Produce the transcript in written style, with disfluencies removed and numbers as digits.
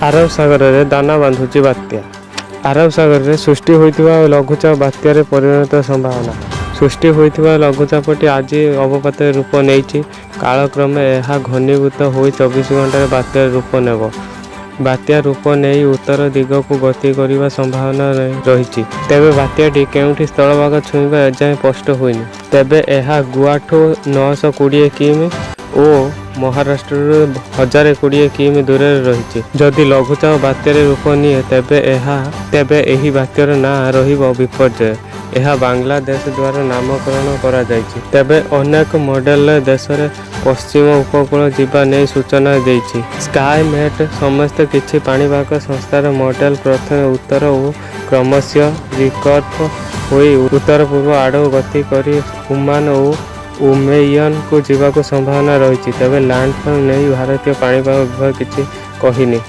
ଆରବ ସାଗରରେ ଦାନା ବାନ୍ଧୁଛି ବାତ୍ୟା। ଆରବ ସାଗରରେ ସୃଷ୍ଟି ହୋଇଥିବା ଲଘୁଚାପ ବାତ୍ୟାରେ ପରିଣତ ସମ୍ଭାବନା। ସୃଷ୍ଟି ହୋଇଥିବା ଲଘୁଚାପଟି ଆଜି ଅବପାତରେ ରୂପ ନେଇଛି। କାଳକ୍ରମେ ଏହା ଘନୀଭୂତ ହୋଇ 24 ଘଣ୍ଟାରେ ବାତ୍ୟାର ରୂପ ନେବ। ବାତ୍ୟା ରୂପ ନେଇ ଉତ୍ତର ଦିଗକୁ ଗତି କରିବା ସମ୍ଭାବନା ରହିଛି। ତେବେ ବାତ୍ୟାଟି କେଉଁଠି ସ୍ଥଳଭାଗ ଛୁଇଁବ, ଏଯାଏଁ ସ୍ପଷ୍ଟ ହୋଇନି। ତେବେ ଏହା ଗୋଆଠୁ 920 କିମି ଓ ମହାରାଷ୍ଟ୍ରରୁ 1020 କିମି ଦୂରରେ ରହିଛି। ଯଦି ଲଘୁଚାପ ବାତ୍ୟାରେ ରୂପ ନିଏ, ତେବେ ଏହି ବାତ୍ୟାର ନାଁ ରହିବ ବିପର୍ଯ୍ୟୟ। ଏହା ବାଂଲାଦେଶ ଦ୍ୱାରା ନାମକରଣ କରାଯାଇଛି। ତେବେ ଅନେକ ମଡେଲ ଦେଶର ପଶ୍ଚିମ ଉପକୂଳ ଯିବା ନେଇ ସୂଚନା ଦେଇଛି। ସ୍କାଏମେଟ ସମେତ କିଛି ପାଣିପାଗ ସଂସ୍ଥାର ମଡେଲ ପ୍ରଥମେ ଉତ୍ତର ଓ କ୍ରମଶଃ ରିକର୍ଭ ହୋଇ ଉତ୍ତର-ପୂର୍ବ ଆଡ଼କୁ ଗତି କରି ଓମାନ ଓ ଓମେୟନକୁ ଯିବାକୁ ସମ୍ଭାବନା ରହିଛି। ତେବେ ଲ୍ୟାଣ୍ଡଫଲ ନେଇ ଭାରତୀୟ ପାଣିପାଗ ବିଭାଗ କିଛି କହିନି।